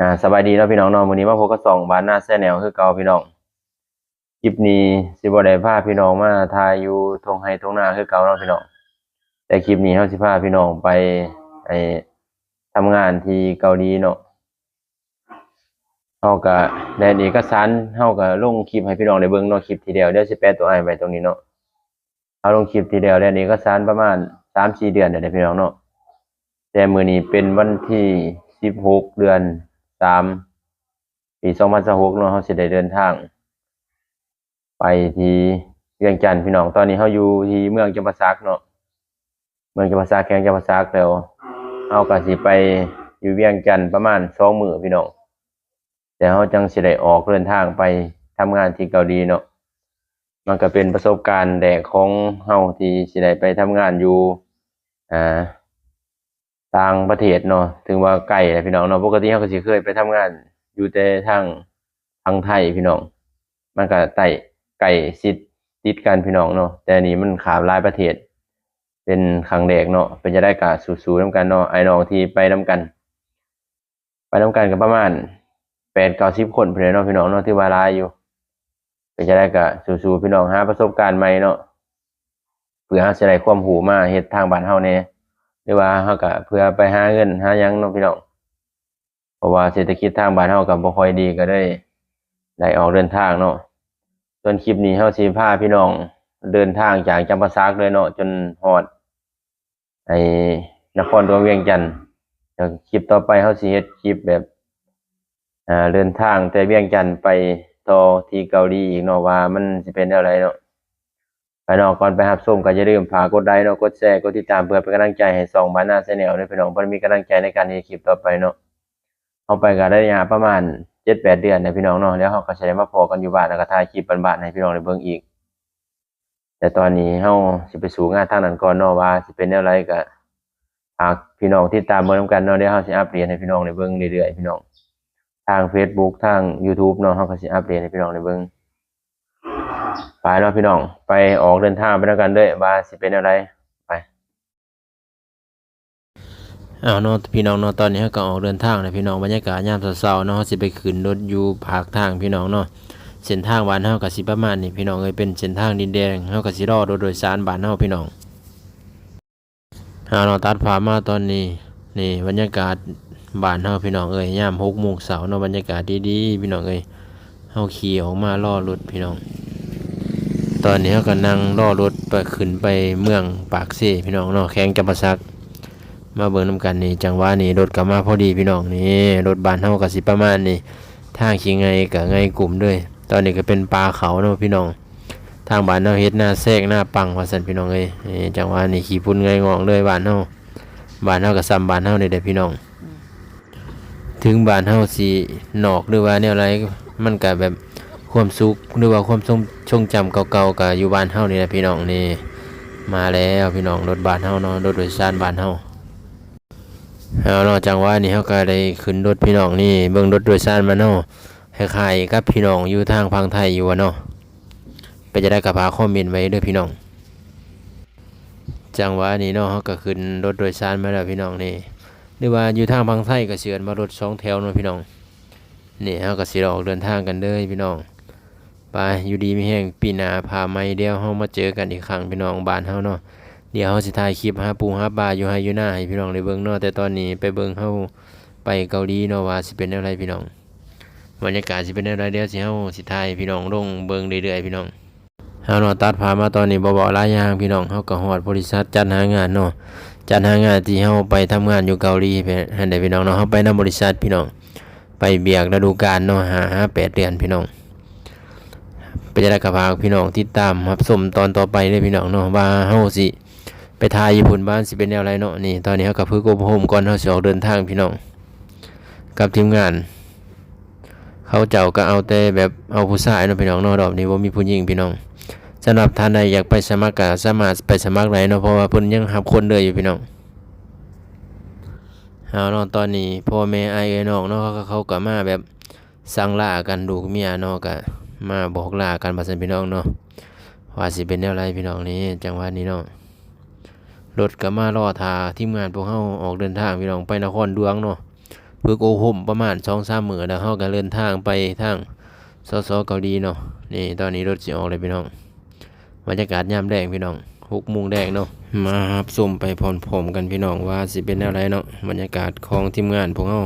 ອ່າ ສະບາຍດີເນາະພີ່ນ້ອງເນາະ, ມື້ນີ້ມາພົບກັບຊ່ອງບ້ານນາແຊນແນວຄືເກົ່າພີ່ນ້ອງ. ຄລິບນີ້ຊິບໍ່ໄດ້ພາພີ່ນ້ອງມາຖ່າຍຢູ່ທົ່ງໄຮ່ທົ່ງນາຄືເກົ່າເນາະພີ່ນ້ອງ, ແຕ່ຄລິບນີ້ເຮົາຊິພາພີ່ນ້ອງໄປ ໄອ້ ທຳງານທີ່ເກົາຫຼີເນາະ. ເຮົາກະໄດ້ເອກະສານ ເຮົາກະລົງຄລິບໃຫ້ພີ່ນ້ອງໄດ້ເບິ່ງເນາະ, ຄລິບທີ່ແລ້ວ ດຽວຊິແປະຕົວອ້າຍໄວ້ຕົງນີ້ເນາະ. ເຮົາລົງຄລິບທີ່ແລ້ວ ໄດ້ເອກະສານປະມານສາມສີ່ເດືອນແລ້ວເດ້ພີ່ນ້ອງເນາະ, ແຕ່ມື້ນີ້ເປັນວັນທີສິບຫົກ ເດືອນສາມ ປີສອງພັນຊາວຫົກເນາະ, ເຮົາຊິໄດ້ເດີນທາງ ໄປທີ່ວຽງຈັນພີ່ນ້ອງ. ຕອນນີ້ເຮົາຢູ່ທີ່ເມືອງຈຳປາສັກເນາະ, ເມືອງຈຳປາສັກ ແຂວງຈຳປາສັກ, ແລ້ວເຮົາກໍຊິໄປຢູ່ວຽງຈັນປະມານສອງມື້ພີ່ນ້ອງ, ແລ້ວເຮົາຈັ່ງຊິໄດ້ອອກເດີນທາງໄປທຳງານທີ່ເກົາຫຼີເນາະ. ມັນກໍເປັນປະສົບການແລກຂອງເຮົາທີ່ຊິໄດ້ໄປທຳງານຢູ່ ອ່າ ຕ່າງປະເທດເນາະ, ຖືວ່າໄກແຫຼະພີ່ນ້ອງເນາະ. ປົກກະຕິເຮົາກໍຊິເຄີຍໄປທຳງານຢູ່ແຕ່ທາງຝັ່ງໄທພີ່ນ້ອງ, ມັນກໍໃກ້ ໃກ້ຊິດຕິດກັນພີ່ນ້ອງເນາະ, ແຕ່ນີ້ມັນຂ້າມຫຼາຍປະເທດ ເປັນຄັ້ງແລກເນາະ. ເປັນຈັ່ງໃດກໍສູ້ໆນຳກັນເນາະ, ອ້າຍນ້ອງທີ່ໄປນຳກັນ ໄປນຳກັນກໍປະມານແປດເກົ້າສິບຄົນພຸ້ນແຫຼະເນາະພີ່ນ້ອງເນາະ, ຖືວ່າຫຼາຍຢູ່. ເປັນຈັ່ງໃດກໍສູ້ໆພີ່ນ້ອງ, ຫາປະສົບການໃໝ່ເນາະ, ເພື່ອເຮົາຊິໄດ້ຄວາມຮູ້ມາເຮັດທາງບ້ານເຮົາແດ່ ຫຼືວ່າເຮົາກໍເພື່ອໄປຫາເງິນຫາຫຍັງເນາະພີ່ນ້ອງ, ເພາະວ່າເສດຖະກິດທາງບ້ານເຮົາກໍບໍ່ຄ່ອຍດີ, ກໍເລີຍໄດ້ອອກເດີນທາງເນາະ. ສ່ວນຄລິບນີ້ເຮົາຊິພາພີ່ນ້ອງເດີນທາງຈາກຈຳປາສັກເລີຍເນາະ ຈົນຮອດ ໄອ້ນະຄອນຫຼວງວຽງຈັນ. ແລ້ວຄລິບຕໍ່ໄປເຮົາຊິເຮັດຄລິບແບບ ເດີນທາງແຕ່ວຽງຈັນໄປຕໍ່ທີ່ເກົາຫຼີອີກເນາະ ວ່າມັນຊິເປັນແນວໃດເນາະ. ໄປເນາະ, ກ່ອນໄປຮັບຊົມກໍຢ່າລືມຝາກກົດໄລເນາະ, ກົດແຊ, ກົດຕິດຕາມ ເພື່ອເປັນກຳລັງໃຈໃຫ້ຊ່ອງບ້ານນາແຊນແນວເນາະພີ່ນ້ອງ, ເພື່ອມີກຳລັງໃຈໃນການເຮັດຄລິບຕໍ່ໄປເນາະ. ເຮົາໄປກໍໄດ້ໄລຍະປະມານເຈັດແປດເດືອນແລ້ວພີ່ນ້ອງເນາະ, ແລ້ວເຮົາກໍຊິໄດ້ມາພໍ້ກັນຢູ່ບ້ານ ແລ້ວກໍຖ່າຍຄລິບບ້ານໆໃຫ້ພີ່ນ້ອງໄດ້ເບິ່ງອີກ. ແຕ່ຕອນນີ້ເຮົາຊິໄປສູ້ງານທາງນັ້ນກ່ອນເນາະ, ວ່າຊິເປັນແນວໃດກໍຝາກພີ່ນ້ອງຕິດຕາມເບິ່ງນຳກັນເນາະ. ດຽວເຮົາຊິອັບເດດໃຫ້ພີ່ນ້ອງໄດ້ເບິ່ງເລື້ອຍໆພີ່ນ້ອງ, ທາງເຟສບຸກ ທາງຢູທູບເນາະ, ເຮົາກໍຊິອັບເດດໃຫ້ພີ່ນ້ອງໄດ້ເບິ່ງ. ໄປເນາະພີ່ນ້ອງ, ໄປອອກເດີນທາງໄປນຳກັນເລີຍ ວ່າຊິເປັນແນວໃດ. ໄປ. ເອົາເນາະພີ່ນ້ອງເນາະ, ຕອນນີ້ເຮົາກໍອອກເດີນທາງແລ້ວພີ່ນ້ອງ. ບັນຍາກາດຍາມເຊົ້າໆເນາະ, ເຮົາຊິໄປຂຶ້ນລົດຢູ່ປາກທາງພີ່ນ້ອງເນາະ. ເສັ້ນທາງບ້ານເຮົາກໍຊິປະມານນີ້ພີ່ນ້ອງເອີຍ, ເປັນເສັ້ນທາງດິນແດງ. ເຮົາກໍຊິລໍລົດໂດຍສານບ້ານເຮົາພີ່ນ້ອງ. ເອົາເນາະ, ຕັດພາບມາຕອນນີ້, ນີ້ບັນຍາກາດບ້ານເຮົາພີ່ນ້ອງເອີຍ, ຍາມຫົກໂມງເຊົ້າເນາະ, ບັນຍາກາດດີໆພີ່ນ້ອງເອີຍ. ເຮົາຂີ່ອອກມາລໍລົດພີ່ນ້ອງ. ຕອນນີ້ເຮົາກໍນັ່ງລໍລົດໄປ ຂຶ້ນໄປເມືອງປາກເຊພີ່ນ້ອງເນາະ, ແຂວງຈຳປາສັກ. ມາເບິ່ງນຳກັນນີ້, ຈັງຫວະນີ້ລົດກໍມາພໍດີພີ່ນ້ອງ. ນີ້ລົດບ້ານເຮົາກໍຊິປະມານນີ້, ທາງຂີ້ໄຫງ່ກໍໄຫງ່ກຸ້ມເລີຍ. ຕອນນີ້ກໍເປັນປ່າເຂົ້າເນາະພີ່ນ້ອງ, ທາງບ້ານເຮົາເຮັດນາແຊກນາປັງວ່າຊັ້ນພີ່ນ້ອງເອີຍ. ນີ້ຈັງຫວະນີ້ຂີ້ຝຸ່ນໄຫງ່ງອກເລີຍບ້ານເຮົາ. ບ້ານເຮົາກໍສ່ຳບ້ານເຮົານີ້ແຫຼະພີ່ນ້ອງ. ເຖິງບ້ານເຮົາຊິນອກ ຫຼືວ່າແນວໃດ, ມັນກະແບບຄວາມສຸກ ຫຼືວ່າຄວາມຊົງ ຊົງຈຳເກົ່າໆ ກະຢູ່ບ້ານເຮົານີ້ແຫຼະພີ່ນ້ອງ. ນີ້ມາແລ້ວພີ່ນ້ອງ, ລົດບ້ານເຮົາເນາະ, ລົດໂດຍສານບ້ານເຮົາ. ເອົາເນາະ, ຈັງຫວະນີ້ເຮົາກະໄດ້ຂຶ້ນລົດພີ່ນ້ອງ. ນີ້ເບິ່ງລົດໂດຍສານບ້ານເຮົາ, ຄ້າຍໆກັບພີ່ນ້ອງຢູ່ທາງຝັ່ງໄທຢູ່ຫວາເນາະ? ເປັນຈັ່ງໃດກະຝາກຄອມເມັນໄວ້ເດີພີ່ນ້ອງ. ຈັງຫວະນີ້ເນາະ, ເຮົາກໍຂຶ້ນລົດໂດຍສານມາແລ້ວພີ່ນ້ອງນີ້, ຫຼືວ່າຢູ່ທາງຝັ່ງໄທກໍຊິເອີ້ນວ່າລົດສອງແຖວເນາະພີ່ນ້ອງ. ນີ້ເຮົາກໍຊິໄດ້ອອກເດີນທາງກັນເລີຍພີ່ນ້ອງ. ໄປ ຢູ່ດີມີແຮງ, ປີໜ້າພາໃໝ່ ດຽວເຮົາມາເຈີກັນອີກຄັ້ງພີ່ນ້ອງ, ບ້ານເຮົາເນາະ. ດຽວເຮົາຊິຖ່າຍຄລິບຫາປູຫາປາຢູ່ໄຮ່ຢູ່ນາໃຫ້ພີ່ນ້ອງໄດ້ເບິ່ງເນາະ, ແຕ່ຕອນນີ້ໄປເບິ່ງເຮົາໄປເກົາຫຼີເນາະ ວ່າຊິເປັນແນວໃດພີ່ນ້ອງ. ບັນຍາກາດຊິເປັນແນວໃດ ດຽວຊິ ເຮົາຊິຖ່າຍໃຫ້ພີ່ນ້ອງລົງເບິ່ງເລື້ອຍໆພີ່ນ້ອງ. ເຮົາເນາະ ຕັດພາບມາຕອນນີ້ບໍ່ເວົ້າຫຼາຍຢ່າງພີ່ນ້ອງ, ເຮົາກໍຮອດບໍລິສັດຈັດຫາງານເນາະ, ຈັດຫາງານທີ່ເຮົາໄປທຳງານຢູ່ເກົາຫຼີຫັ້ນແຫຼະພີ່ນ້ອງເນາະ. ເຮົາໄປນຳບໍລິສັດພີ່ນ້ອງ, ໄປວຽກລະດູການເນາະ, ຫ້າຫາແປດເດືອນພີ່ນ້ອງ. ເປັນຈັ່ງໃດກໍຝາກພີ່ນ້ອງຕິດຕາມຮັບຊົມຕອນຕໍ່ໄປເດີພີ່ນ້ອງເນາະ, ວ່າເຮົາຊິໄປຖ່າຍຢູ່ພຸ້ນ ວ່າມັນຊິເປັນແນວໃດເນາະ. ນີ້ ຕອນນີ້ເຮົາກໍຝຶກອົບຮົມກ່ອນເຮົາຊິອອກເດີນທາງພີ່ນ້ອງ. ກັບທີມງານ ເຂົາເຈົ້າກໍເອົາແຕ່ແບບເອົາຜູ້ຊາຍເນາະພີ່ນ້ອງເນາະ, ຮອບນີ້ບໍ່ມີຜູ້ຍິງພີ່ນ້ອງ. ສຳລັບທ່ານໃດຢາກໄປສະໝັກກໍສາມາດໄປສະໝັກໄດ້ເນາະ, ເພາະວ່າເພິ່ນຍັງຮັບຄົນເດີຢູ່ພີ່ນ້ອງ. ເອົາເນາະ ຕອນນີ້ພໍ່ແມ່ອ້າຍເອື້ອຍນ້ອງເນາະ ເຂົາ ເຂົາກໍມາແບບສັ່ງລາກັນ ລູກເມຍເນາະ ກໍມາບອກລາກັນວ່າຊັ້ນພີ່ນ້ອງເນາະ, ວ່າຊິເປັນແນວໃດພີ່ນ້ອງ. ນີ້ ຈັງຫວະນີ້ເນາະ ລົດກໍມາລໍຖ້າທີມງານພວກເຮົາອອກເດີນທາງພີ່ນ້ອງ ໄປນະຄອນຫຼວງເນາະ. ໄປ ຝຶກອົບຮົມປະມານສອງສາມມື້ ແລ້ວເຮົາກໍເດີນທາງໄປທາງ ສສ ເກົາຫຼີເນາະ. ນີ້ຕອນນີ້ລົດຊິອອກແລ້ວພີ່ນ້ອງ. ບັນຍາກາດຍາມແລງພີ່ນ້ອງ ຫົກໂມງແລງເນາະ. ມາຮັບຊົມໄປພ້ອມໆກັນພີ່ນ້ອງ ວ່າຊິເປັນແນວໃດເນາະ ບັນຍາກາດຂອງທີມງານພວກເຮົາ.